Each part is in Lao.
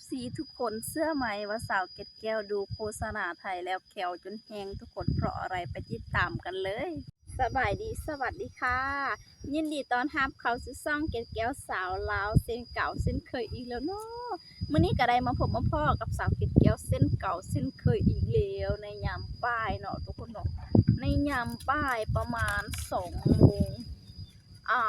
ຊີທຸກຄົນ ເຊື່ອໄໝວ່າສາວເກັດແກ້ວດູໂຄສະນາໄທແລ້ວແຂ້ວຈົນແຮງທຸກຄົນ ເພາະອະໄລ? ໄປຕິດຕາມກັນເລີຍ. ສະບາຍດີ ສະຫວັດດີຄ່ະ ຍິນດີຕ້ອນຮັບເຂົ້າສູ່ຊ່ອງເກັດແກ້ວສາວລາວເຊັ່ນເກົ່າເຊັ່ນເຄີຍອີກແລ້ວເນາະ. ມື້ນີ້ກໍໄດ້ມາພົບມາພໍ້ກັບສາວເກັດແກ້ວເຊັ່ນເກົ່າເຊັ່ນເຄີຍອີກແລ້ວ ໃນຍາມບ່າຍເນາະທຸກຄົນເນາະ ໃນຍາມບ່າຍປະມານສອງໂມງ ອ່າ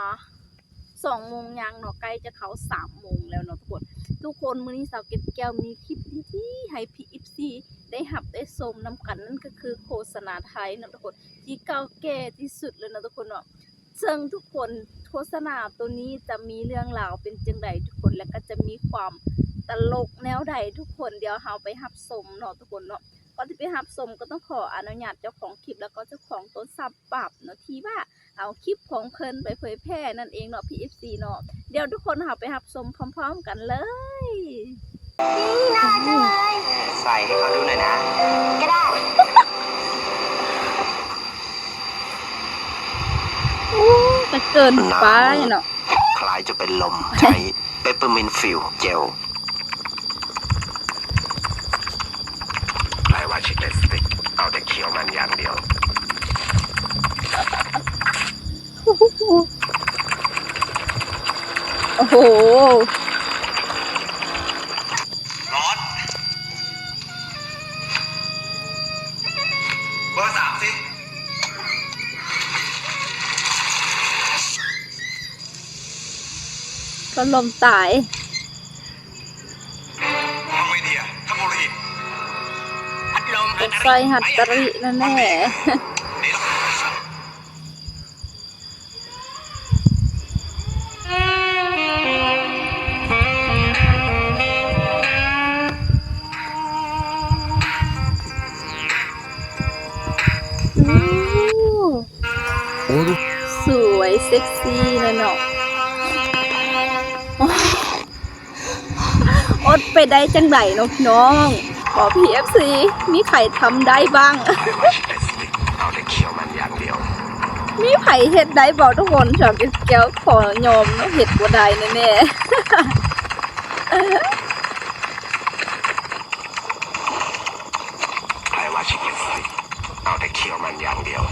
ສອງໂມງຍັງເນາະ ໃກ້ຈະເຂົ້າສາມໂມງແລ້ວເນາະທຸກຄົນ. ທຸກຄົນ ມື້ນີ້ສາວເກັດແກ້ວມີຄລິບດີໆໃຫ້ພີ່ເອັຟຊີໄດ້ຮັບໄດ້ຊົມນຳກັນ ນັ້ນກໍຄືໂຄສະນາໄທເນາະທຸກຄົນ ທີ່ເກົ່າແກ່ທີ່ສຸດເລີຍເນາະທຸກຄົນເນາະ. ເຊິ່ງທຸກຄົນ ໂຄສະນາໂຕນີ້ຈະມີເລື່ອງລາວເປັນຈັ່ງໃດທຸກຄົນ ແລະກໍຈະມີຄວາມຕະຫຼົກແນວໃດທຸກຄົນ ດຽວເຮົາໄປຮັບຊົມເນາະທຸກຄົນເນາະ. ກ່ອນທີ່ໄປຮັບຊົມກໍຕ້ອງຂໍອະນຸຍາດເຈົ້າຂອງຄລິບ ແລ້ວກໍເຈົ້າຂອງຕົ້ນສະບັບເນາະ ທີ່ວ່າເອົາຄລິບຂອງເພິ່ນໄປເຜີຍແຜ່ນັ້ນເອງເນາະ ພີ່ເອັຟຊີເນາະ. ດຽວທຸກຄົນເຮົາໄປຮັບຊົມພ້ອມໆກັນເລີຍ. ນີ້ໜ້າຈັງເລີຍ ໃສ່ໃຫ້ເຂົາດູໜ້ອຍນະ ກໍໄດ້. ໂອ້ ກໍເກີນໄປເນາະ ຄລ້າຍຈະເປັນລົມ ໃຊ້ Peppermint Fill Gel ໃຜວ່າຊິເລັບສະຕິກ ເອົາແຕ່ຂຽວມັນຢ່າງດຽວ. ໂອ້ໂຫ ຮ້อน เบอร์สามสิ ກໍລົມຕາຍ ทำไงดีอะ ถ้าโมลหิต พัดลม ເປັນໄສ້ຮັດຕະລິແນ່ໆ. ໂອ້ ສວຍເຊັກຊີແລ້ວເນາະ. ອົດໄປໄດ້ຈັ່ງໃດເນາະພີ່ນ້ອງ ບໍ ພີເອັຟຊີ ມີໃຜທຳໄດ້ບ້າງ? ມີໃຜເຮັດໄດ້ບໍ່ທຸກຄົນ? ສາວເກັດແກ້ວຂໍຍອມເນາະ ເຮັດບໍ່ໄດ້ແນ່ໆ. ໃຜວ່າຊິເກັບໄວ້ ເອົາແຕ່ຂຽວມັນຢ່າງດຽວ.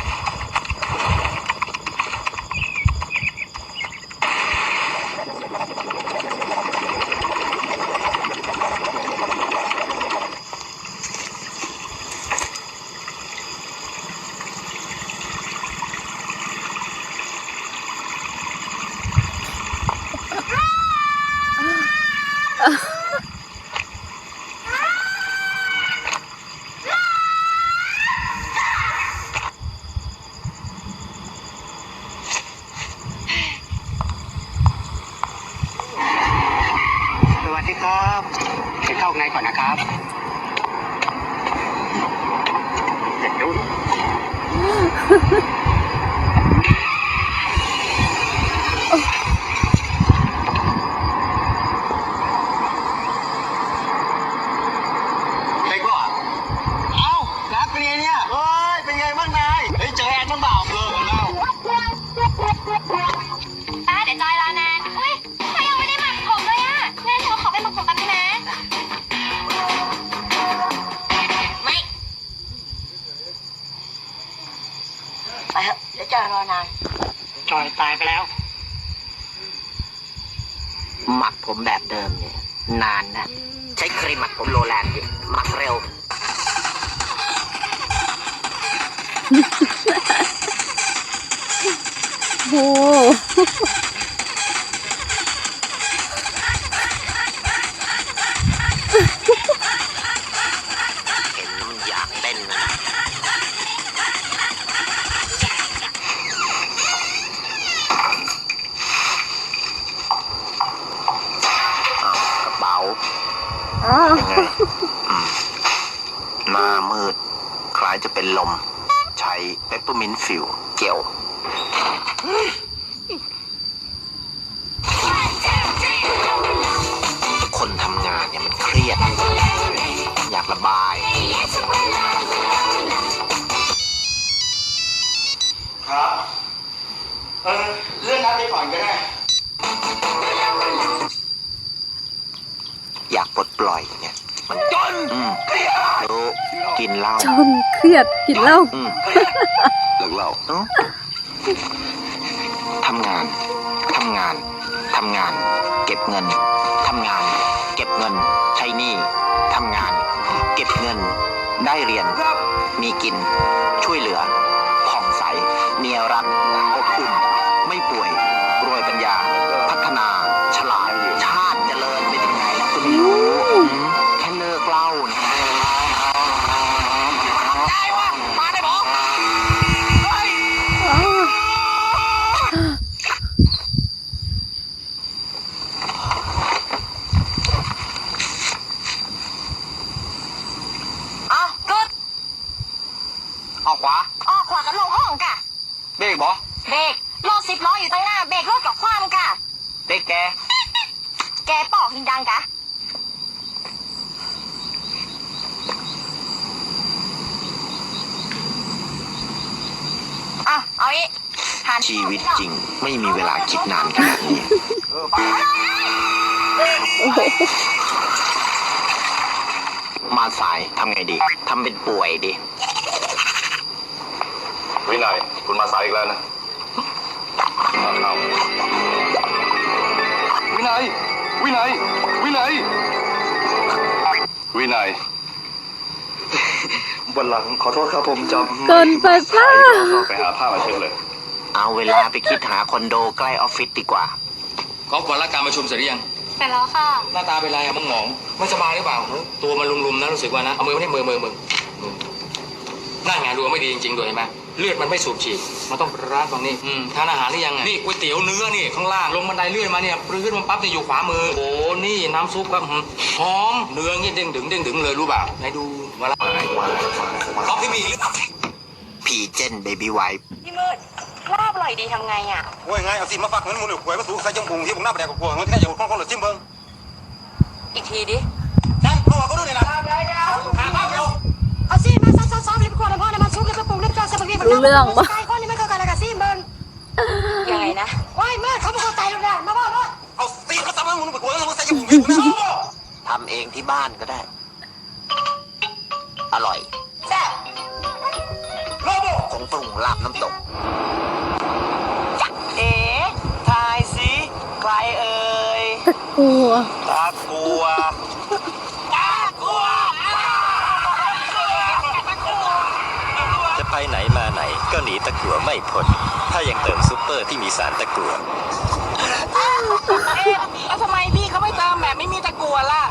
สวัสดีครับ ไปเข้าข้างในก่อนนะครับ ใครก็อ่ะ เอ้า นัดเป็นไงเนี่ย เฮ้ย เป็นไงบ้างนาย เฮ้ย เจอแอนบ้างเปล่า เออ เล่า ป้า เดี๋ยวจอยรอนาน อุ๊ย เขายังไม่ได้หมักผมเลยอะ แม่ หนูขอไปหมักผมแป๊บนึงนะ ไม่ ไปเถอะ เดี๋ยวจอยรอนาน จอยตายไปแล้ว หมักผมแบบเดิมเนี่ย นานนะ ใช้ครีมหมักผมโลแลนด์ดิ หมักเร็ว โอ้ เห็นแล้วมันอยากเต้นนะ อ้าว กระเป๋า อ้าว เป็นไง อืม หน้ามืด คล้ายจะเป็นลม ใช้ Peppermint Fill Gel คนทำงานเนี่ยมันเครียด อยากระบาย ครับ เออ เลื่อนนัดไปก่อนก็ได้ เ ຢາກປົດປ່ອຍເນຍ ມັນຈົນ ອືມ ເກລີຍດ ຮູ້ ກິນເຫຼົ້າ ຈົນ ເກລີຍດ ກິນເຫຼົ້າ ອືມ ເລີກເຫຼົ້າ ເນາະ ທຳງານ ທຳງານ ທຳງານ ເກັບເງິນ ທຳງານ ເກັບເງິນ ໃຊ້ໜີ້ ທຳງານ ເກັບເງິນ ໄດ້ຮຽນ ມີກິນ ຊ່ວຍເຫຼືອ ຜ່ອງໃສ ເມຍລັກ ອົບອຸ່ນ ໄມ່ປ່ວຍ ລວຍປັນຍາ ພັດທະນາ ສະຫຼາດ ຊາດຈະເລີນໄປເຖິງໃດແລ້ວກໍໄມ່ຮູ້ ອືມ ແຄ່ເລີກເຫຼົ້ານະ. ອ້າວ ກຶດ ອອກຂວາ ອອກຂວາກໍລົງຫ້ອງກະ ເບກບໍ? ເບກ ລົດສິບລໍ້ຢູ່ຕັງໜ້າ ເບກລົດກໍຂວ້ຳກະ ເບກແກ ແກປອກຍິງດັງກະ. ອ່ะ เอาอีก หัน ชีวิตจริงไม่มีเวลาคิดนานขนาดนี้ มาสาย ทำไงดี ทำเป็นป่วยดิ วินัย คุณมาสายอีกแล้วนะ วินัย วินัย วินัย วินัย วันหลังขอโทษครับ ผมจะไม่ เกินไปเปล่า ไปหาผ้ามาเช็ดเลย เอาเวลาไปคิดหาคอนโดใกล้ออฟฟิศดีกว่า ก๊อฟ วันละการประชุมเสร็จหรือยัง? เสร็จแล้วค่ะ หน้าตาเป็นไรอะ มึงหมอง ไม่สบายหรือเปล่า? ตัวมันลุมๆนะ รู้สึกว่านะ เอามือมานี่ มือ มือ มือ นั่นไง ดวงไม่ดีจริงๆ ด้วย เห็นไหม? เลือดมันไม่สูบฉีด มันต้องรัดตรงนี้ อืม ทานอาหารหรือยังอะ? นี่ก๋วยเตี๋ยวเนื้อนี่ ข้างล่าง ลงบันไดเลื่อนมาเนี่ย ปรื๊ดมาปั๊บเนี่ย อยู่ขวามือ โอ้ นี่น้ำซุปครับ อื้อหือ หอม เนื้อนี่เด้งดึง เด้งดึงเลย รู้เปล่า? ไหนดู มาละ ก๊อฟ ที่มีหรือเปล่า? พรีเจนเบบี้ไวป์ พี่มืด ลาบอร่อยดีทำไงอะ? โอ้ย ง่าย เอาสิมาฟักเงินหมู่นี่ ขวยมาสูใส่จมพุง ที่พวกน้าไปแดกกับพวก เงินแค่อยู่ข้องคนละสิบเบิ่ง อีกทีดิ เอาสิมา ซอฟๆๆ รีบกวาดน้ำพ่อน้ำมันซุป รีบไปปรุง รีบจอดใส่บักพี รู้เรื่องปะ ใส่ก้อนนี่มันเข้ากันแล้วก็ซิมเบิ่ง ยังไงนะ โอ้ย มืด เขาบ่เข้าใจแล้วนะ มาบอกว่า เอาสิมาตำให้มึงไปกวาดแล้วมึงใส่จมูกมึงนะ ทำเองที่บ้านก็ได้ อร่อย แซ่บ โลโบ ผงปรุงลาบน้ำตก เอ๋ ทายสิ ใครเอ่ย ตะกัว ตะกัว ตะกัว จะไปไหนมาไหนก็หนีตะกัวไม่พ้น ถ้ายังเติมซุปเปอร์ที่มีสารตะกัว เอ๊ะ แล้วทำไมพี่เขาไม่เติมแบบไม่มีตะกัวล่ะ?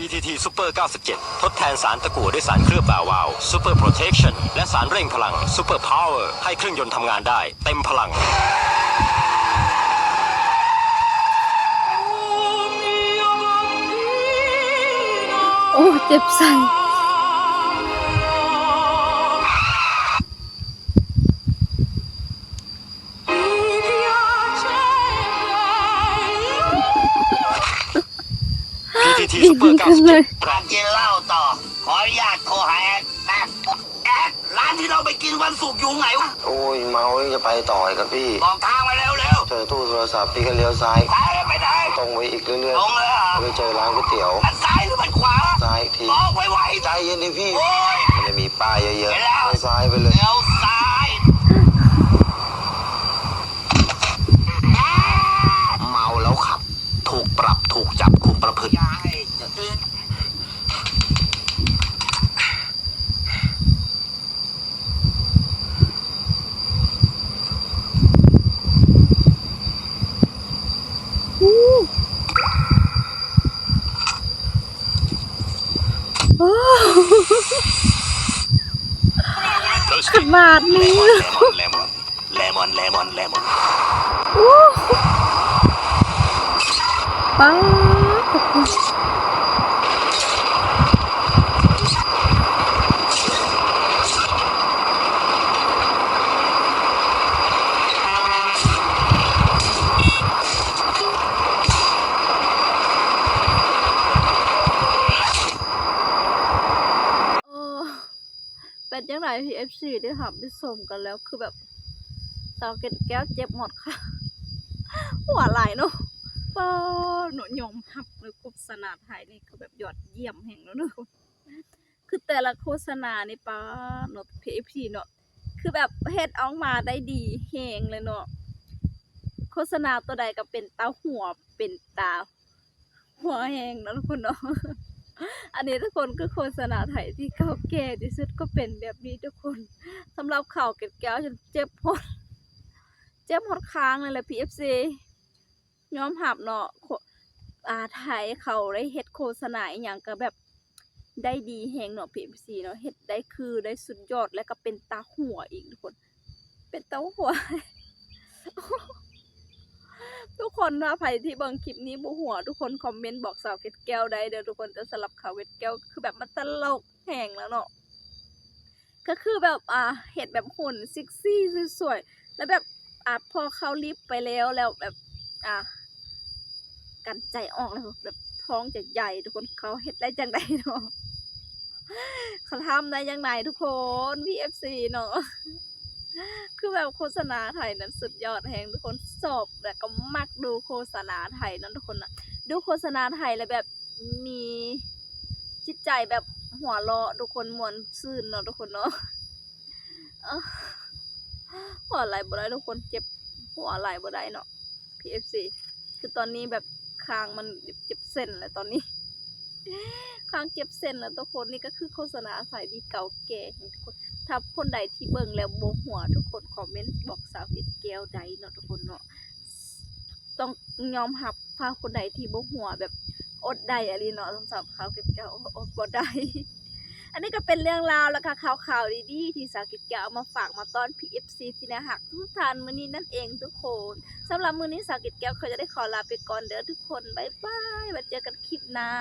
พีทีที Super เก้าสิบเจ็ด ทดแทนสารตะกั่วด้วยสารเคลือบบาวาว Super Protection และสารเร่งพลัง Super Power ให้เครื่องยนต์ทำงานได้เต็มพลัง โอ้ เจ็บใส่ พีทีที Super เก้าสิบเจ็ด อยากกินเหล้าต่อ ขออนุญาตโทรหาแอดแป๊บ แอด ร้านที่เราไปกินวันศุกร์อยู่ไหนวะ? โอ้ย เมาแล้วจะไปต่ออีกครับพี่ บอกทางมาเร็วๆ เจอตู้โทรศัพท์พี่ก็เลี้ยวซ้าย ซ้ายแล้วไปไหน? ตรงไปอีกเรื่อยๆ ตรงเลยเหรอ? ไปเจอร้านก๋วยเตี๋ยว มันซ้ายหรือมันขวา? ซ้ายอีกที บอกไวๆ ใจเย็นดิพี่ โอ้ย มันจะมีป้ายเยอะๆ เห็นแล้ว เลี้ยวซ้ายไปเลย เลี้ยวซ้าย เมาแล้วขับ ถูกปรับ ถูกจับ คุมประพฤติ ขนาดนี้ เลมอน เลมอน เลมอน เลมอน เลมอน โอ้ ป๊าด เออ เป็นจั่งใด๋ พี เอฟ ซี ได้หับได้ชมกันแล้ว คือแบบ สาวเกล็ดแก้วเจ็บหมดค่ะ ຫົວຫຼາຍເນາະ. ປ້າເນາະ ຍອມຮັບເລີຍ ໂຄສະນາໄທນີ້ຄືແບບຍອດຢ້ຽມແຮງເນາະທຸກຄົນ. ຄືແຕ່ລະໂຄສະນານີ້ ປ້າເນາະ ເອັຟຊີເນາະ ຄືແບບເຮັດອອກມາໄດ້ດີແຮງເລີຍເນາະ. ໂຄສະນາຕົວໃດກໍເປັນຕາຫົວ ເປັນຕາຫົວແຮງເນາະທຸກຄົນເນາະ. ອັນນີ້ທຸກຄົນ ຄືໂຄສະນາໄທທີ່ເກົ່າແກ່ທີ່ສຸດກໍເປັນແບບນີ້ທຸກຄົນ. ສຳລັບເຂົາເກັດແກ້ວຈົນເຈັບຮອດ ເຈັບຮອດຄາງເລີຍແຫຼະ ພີເອັຟຊີ ຍອມຮັບເນາະ. ໂຄ ອ່າ ໄທເຂົາໄດ້ເຮັດໂຄສະນາອີ່ຫຍັງກໍແບບໄດ້ດີແຮງເນາະ ພີເອັຟຊີເນາະ. ເຮັດໄດ້ຄືໄດ້ສຸດຍອດ ແລ້ວກໍເປັນຕາຫົວອີກທຸກຄົນ ເປັນຕາຫົວ. ທຸກຄົນ ຖ້າໃຜທີ່ເບິ່ງຄລິບນີ້ບໍ່ຫົວ ທຸກຄົນຄອມເມັນບອກສາວເກັດແກ້ວໄດ້ເດີ້ທຸກຄົນ. ແຕ່ສຳລັບເຂົາເກັດແກ້ວ ຄືແບບມັນຕະຫຼົກແຮງແລ້ວເນາະ. ກໍຄືແບບ ອ່າ ເຮັດແບບຫຸ່ນເຊັກຊີສວຍໆ ແລ້ວແບບ ອ່າ ພໍເຂົາລິບໄປແລ້ວ ແລ້ວແບບ ອ່າ ກັ້ນໃຈອອກ ແລ້ວແບບທ້ອງຈະໃຫຍ່ທຸກຄົນ. ເຂົາເຮັດໄດ້ຈັ່ງໃດເນາະ? ເຂົາທຳໄດ້ຈັ່ງໃດທຸກຄົນ ພີເອັຟຊີເນາະ. ຄືແບບໂຄສະນາໄທນັ້ນສຸດຍອດແຮງທຸກຄົນ. ຊອບ ແລ້ວກໍມັກດູໂຄສະນາໄທນັ້ນທຸກຄົນນະ. ດູໂຄສະນາໄທແລ້ວແບບ ມີຈິດໃຈແບບຫົວເລາະທຸກຄົນ ມ່ວນຊື່ນເນາະທຸກຄົນເນາະ. ເອີ ຫົວຫຼາຍບໍ່ໄດ້ທຸກຄົນ ເຈັບຫົວຫຼາຍບໍ່ໄດ້ເນາະ ພີເອັຟຊີ. ຄືຕອນນີ້ແບບຄາງມັນເຈັບເສັ້ນແລ້ວຕອນນີ້ ຄາງເຈັບເສັ້ນແລ້ວທຸກຄົນ. ນີ້ກໍຄືໂຄສະນາໄທທີ່ເກົ່າແກ່ແຮງທຸກຄົນ. ຖ້າຄົນໃດທີ່ເບິ່ງແລ້ວບໍ່ຫົວ ທຸກຄົນຄອມເມັນບອກສາວເກັດແກ້ວໄດ້ເນາະທຸກຄົນເນາະ. ຕ້ອງຍອມຮັບ ຖ້າຄົນໃດທີ່ບໍ່ຫົວແບບອົດໄດ້ອີ່ຫຼີເນາະ ສຳລັບສາວເກັດແກ້ວ ອົດບໍ່ໄດ້. ອັນນີ້ກໍເປັນເລື່ອງລາວ ແລ້ວກໍຂ່າວໆດີໆ ທີ່ສາວເກັດແກ້ວເອົາມາຝາກມາຕ້ອນ ພີເອັຟຊີ ທີ່ໜ້າຮັກທຸກທ່ານມື້ນີ້ນັ້ນເອງທຸກຄົນ. ສຳລັບມື້ນີ້ສາວເກັດແກ້ວກໍຈະໄດ້ຂໍລາໄປກ່ອນເດີ້ທຸກຄົນ. ບາຍບາຍ ໄວ້ເຈີກັນຄລິບໜ້າ.